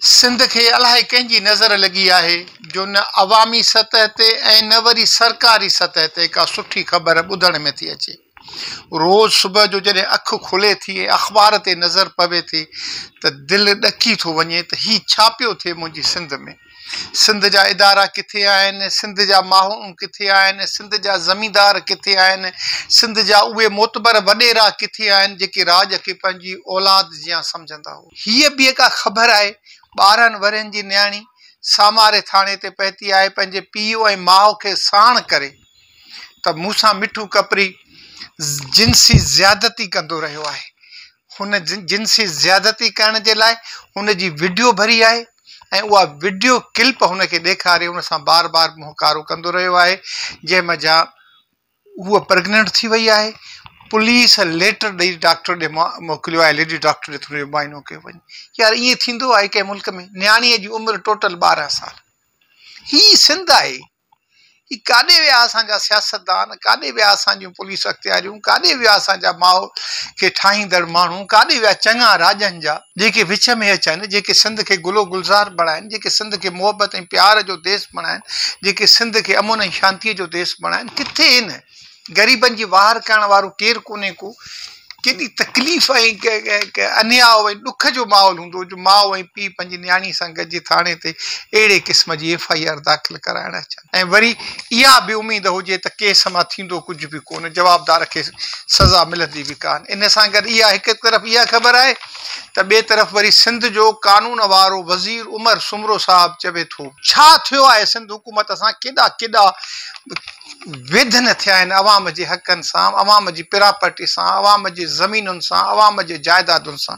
سنڌ کي الائي ڪنهن جي نظر لڳي آهي جو نه عوامي سطح تي ۽ نه وري سرڪاري سطح تي ڪا سٺي خبر ٻڌڻ ۾ ٿي اچي. روز صبح جو جڏهن اک کلي ٿي ۽ اخبار تي نظر پوي ٿي ته دل ڏڪي ٿو وڃي ته هي ڇا پيو ٿئي منهنجي سنڌ ۾. سنڌ جا ادارا ڪٿي آهن، سنڌ جا ماڻهو ڪٿي آهن، سنڌ جا زميندار ڪٿي آهن، سنڌ جا اهي معتبر وڏيرا ڪٿي آهن جيڪي راڄ کي پنهنجي اولاد جيان سمجهندا هئا. هيء به ڪا خبر آهي، 12 ورهين جي نياڻي ساماري ٿاڻي تي پهتي آهي پنهنجي پيء ۽ ماء کي ساڻ ڪري ته مون سان مٺو ڪپري جنسي زيادتي ڪندو رهيو آهي. هن جنسي زيادتي ڪرڻ جي لاء هن جي وڊيو ڀري آهي ۽ اها وڊيو ڪلپ هن کي ڏيکاري هن سان بار بار منهن ڪارو ڪندو رهيو آهي جنهن منجهان هوء پريگننٽ ٿي وئي آهي پوليس ليٽر ڏئي ڊاڪٽر ڏي موڪليو آهي ليڊي ڊاڪٽر ڏي ته هن جو معائنو ڪيو وڃي يار ائين ٿيندو آهي ڪنهن ملڪ ۾ نياڻيء جي عمر ٽوٽل 12 سال هي سنڌ آهي هي ڪاڏي ويا اسان جا سياستدان، ڪاڏي ويا اسان جون پوليس اختياريون، ڪاڏي ويا اسان جا ماحول کي ٺاهيندڙ ماڻهو، ڪاڏي ويا چڱا راڄن جا، جيڪي وچ ۾ اچن، جيڪي سنڌ کي گل و گلزار بڻائن، جيڪي سنڌ کي محبت ۽ پيار جو ديس بڻائن، جيڪي سنڌ کي امن ۽ شانتيء جو ديس بڻائن، ڪٿي هن غريبن جي واهر ڪرڻ وارو ڪير ڪونهي ڪو، ڪيڏي تڪليف ۽ انياء ۽ ڏک جو ماحول هوندو جو ماء ۽ پيء پنهنجي نياڻي سان گڏجي ٿاڻي تي اهڙي قسم جي ايف I R داخل ڪرائڻ اچن ۽ وري اها به اميد هجي ته ڪيس مان ٿيندو ڪجهه به ڪونه جوابدار کي سزا ملندي به ڪانه ان سان گڏ اها هڪ طرف اها خبر آهي ته ٻئي طرف وري سنڌ جو قانون وارو وزير عمر سومرو صاحب چوي ٿو ڇا ٿيو آهي سنڌ حڪومت سان ڪيڏا ڪيڏا ويڌن ٿيا آهن عوام جي حقن سان، عوام جي پراپرٽي سان، عوام جي زمينن سان، عوام جي جائدادن سان.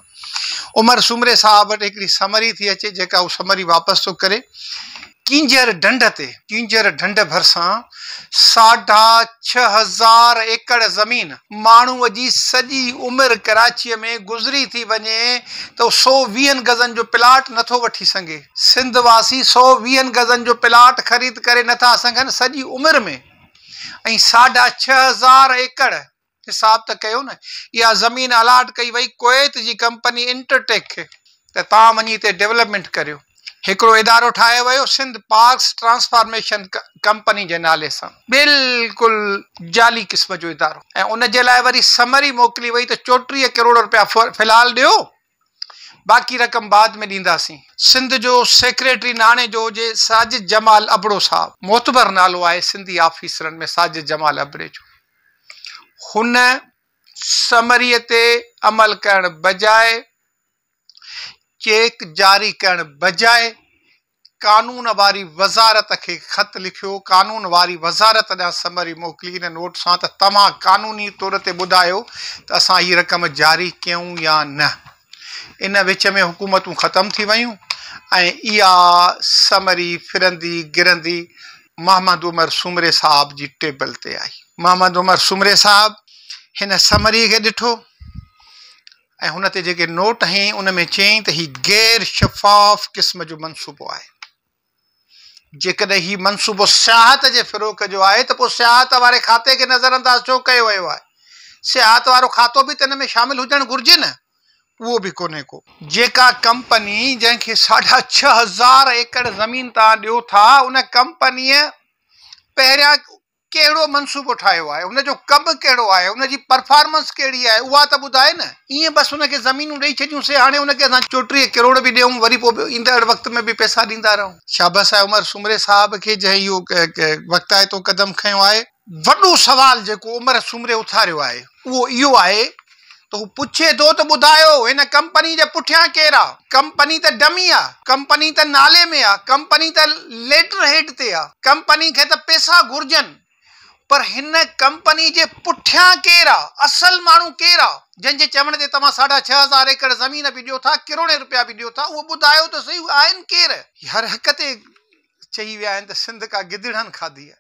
عمر سومري صاحب وٽ هڪڙي سمري ٿي اچي جيڪا هو سمري واپس ٿو ڪري. ڪينجهر ڍنڍ تي، ڪينجهر ڍنڍ ڀرسان 6500 ايڪڙ زمين ماڻهوء جي سڄي عمر ڪراچيء ۾ گذري ٿي وڃي ته سو ويهن گزن جو پلاٽ نٿو وٺي سگهي. سنڌ واسي سو ويهن گزن جو پلاٽ خريد ڪري نٿا سگهن سڄي عمر ۾ ۽ 6500 ايڪڙ حساب ته ڪيو نه اها زمين الاٽ ڪئي وئي ڪويت جي ڪمپني انٽرٽيڪ کي ته توهان وڃي هتي ڊولپمينٽ ڪريو هڪڙو ادارو ٺاهيو ويو سنڌ پارڪس ٽرانسفارميشن ڪمپني جي نالي سان بلڪل جعلي قسم جو ادارو ۽ ان جي لاء وري سمري موڪلي وئي ته 34 ڪروڙ رپيا في الحال ڏيو باقي رقم بعد ۾ ڏينداسين. سنڌ جو سيڪريٽري ناڻي جو هجي ساجد جمال ابڙو صاحب معتبر نالو آهي سنڌي آفيسرن ۾ ساجد جمال ابڙي جو هن سمري تي عمل ڪرڻ بجاء چيڪ جاري ڪرڻ بجاء قانون واري وزارت کي خط لکيو، قانون واري وزارت ڏانهن سمري موڪلي ان نوٽ سان ته توهان قانوني طور تي ٻڌايو ته اسان هي رقم جاري ڪيون يا نه. ان وچ ۾ حڪومتون ختم ٿي ويون ۽ اها سمري ڦرندي گرندي محمد عمر سومري صاحب جي ٽيبل تي آئي. محمد عمر سومري صاحب هن سمري کي ڏٺو. ۽ هن تي جيڪي نوٽ هنيائين ان ۾ چيائين ته هي غير شفاف قسم جو منصوبو آهي. جيڪڏهن هي منصوبو سياحت جي فروغ جو آهي ته پوء سياحت واري کاتي کي نظر انداز ڇو ڪيو ويو آهي؟ سياحت وارو کاتو به ته ان ۾ شامل هجڻ گهرجي نه؟ اهو به ڪونهي ڪو. جيڪا ڪمپني جنهن کي 6500 ايڪڙ زمين توهان ڏيو ٿا ان ڪمپنيء پهريان ڪهڙو منصوبو ٺاهيو آهي، ان جو ڪم ڪهڙو آهي، ان جي پرفارمنس ڪهڙي آهي، اها ته ٻڌائي نه. ائين بس ان کي زمينون ڏئي ڇڏيون سي، هاڻي ان کي اسان 34 ڪروڙ به ڏيون، وري پوء به ايندڙ وقت ۾ به پئسا ڏيندا رهون. شابس آهي عمر سومري صاحب کي جنهن اهو وقتائتو قدم کنيو آهي. وڏو سوال جيڪو عمر سومري اٿاريو آهي، اهو اهو آهي ته هو پڇي ٿو ته ٻڌايو هن ڪمپني جي پٺيان ڪير آ؟ ڪمپني ته ڊمي آ، ڪمپني ته نالي ۾ آ، ڪمپني ته ليٽر هيڊ تي آ، ڪمپني کي ته پئسا گهرجن پر هن ڪمپني جي پٺيان ڪير آ؟ اصل ماڻهو ڪير آ؟ جنهن جي چوڻ تي توهان 6500 ايڪڙ زمين به ڏيو ٿا، ڪروڙين رپيا به ڏيو ٿا، اهو ٻڌايو ته سهي اهي آهن ڪير؟ هر هڪ تي چئي ويا آهن ته سنڌ ڪا گدڙن کاڌي آ.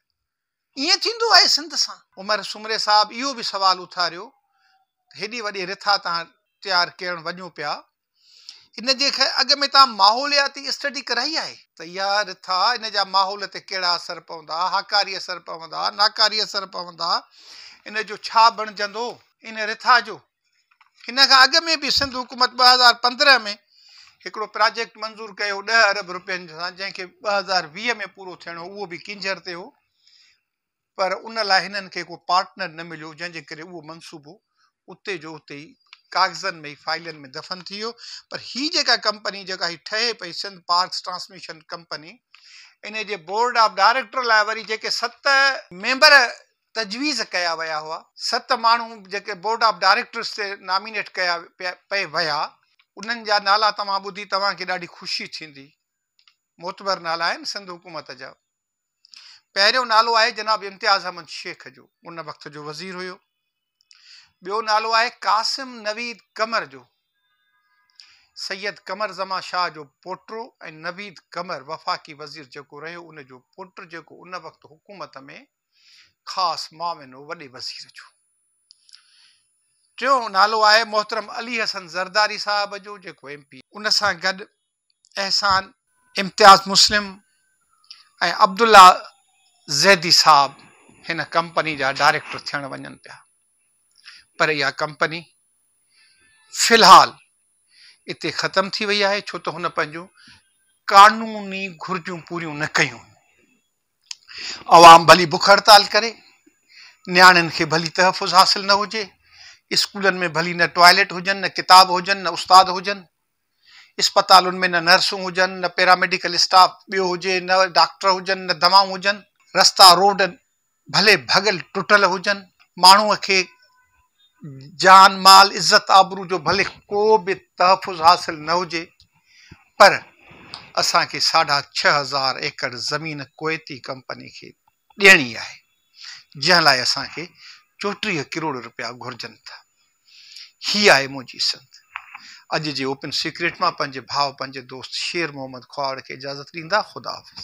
ائين ٿيندو آهي سنڌ سان؟ عمر سومري صاحب اهو به سوال اٿاريو ته هيڏي وڏي رٿا توهان تيار ڪرڻ وڃو پيا، ان جي اڳ ۾ توهان ماحولياتي اسٽڊي ڪرائي آهي؟ ته اها رٿا ان جا ماحول تي ڪهڙا اثر پوندا، هاڪاري اثر پوندا، ناڪاري اثر پوندا، ان جو ڇا بڻجندو ان رٿا جو؟ ان کان اڳ ۾ به سنڌ حڪومت 2015 ۾ هڪڙو پراجيڪٽ منظور ڪيو ڏهه ارب روپين سان جنهن کي 2020 ۾ پورو ٿيڻو هو اهو به ڪينجهر تي هو پر ان لاء هنن کي ڪو پارٽنر نه مليو جنهن جي ڪري اهو منصوبو اتي جو اتي ئي ڪاغذن ۾ ئي فائلن ۾ دفن ٿي ويو پر هي جيڪا ڪمپني جيڪا هي ٺهي پئي سنڌ پارڪس ٽرانسميشن ڪمپني ان جي بورڊ آف ڊائريڪٽر لاء وري جيڪي ست ميمبر تجويز ڪيا ويا هئا. ست ماڻهو جيڪي بورڊ آف ڊائريڪٽرز تي نامينيٽ ڪيا پئي ويا، انهن جا نالا توهان ٻڌي توهان کي ڏاڍي خوشي ٿيندي. معتبر نالا آهن سنڌ حڪومت جا. پهريون نالو آهي جناب امتياز احمد شيخ جو، ان وقت جو وزير هيو. ٻيو نالو آهي قاسم نويد قمر جو، سيد قمر زمان شاهه جو پوٽو ۽ نويد قمر وفاقي وزير جيڪو رهيو ان جو پٽ جيڪو ان وقت حڪومت ۾ خاص معاون هو وڏي وزير جو. ٽيون نالو آهي محترم علي حسن زرداري صاحب جو جيڪو ايم پي. ان سان گڏ احسان امتياز مسلم ۽ عبدالله زيدي صاحب هن ڪمپني جا ڊائريڪٽر ٿيڻ وڃن پيا پر اها ڪمپني في الحال اتي ختم ٿي وئي آهي ڇو ته هن پنهنجون قانوني گهرجون پوريون نه ڪيون. عوام ڀلي بک هڙتال ڪري، نياڻين کي ڀلي تحفظ حاصل نه هجي، اسڪولن ۾ ڀلي نه ٽوائليٽ هجن، نه ڪتاب هجن، نه استاد هجن، اسپتالن ۾ نه نرسون هجن، نه پيراميڊيڪل اسٽاف ٻيو هجي، نه ڊاڪٽر هجن، نه دوائون هجن، رستا روڊ ڀلي ڀڳل ٽٽل هجن، ماڻهوء کي جان مال عزت آبرو جو ڀلي ڪو به تحفظ حاصل نه هجي پر اسان کي ساڍا 6000 ايڪڙ زمين ڪويتي ڪمپني کي ڏيڻي آهي جنهن لاء اسان کي 34 ڪروڙ رپيا گهرجن ٿا. هي آهي منهنجي سنڌ. اڄ جي اوپن سيڪريٽ مان پنهنجي ڀاء پنهنجي دوست شير محمد کهاوڙ کي اجازت ڏيندا. خدا حافظ.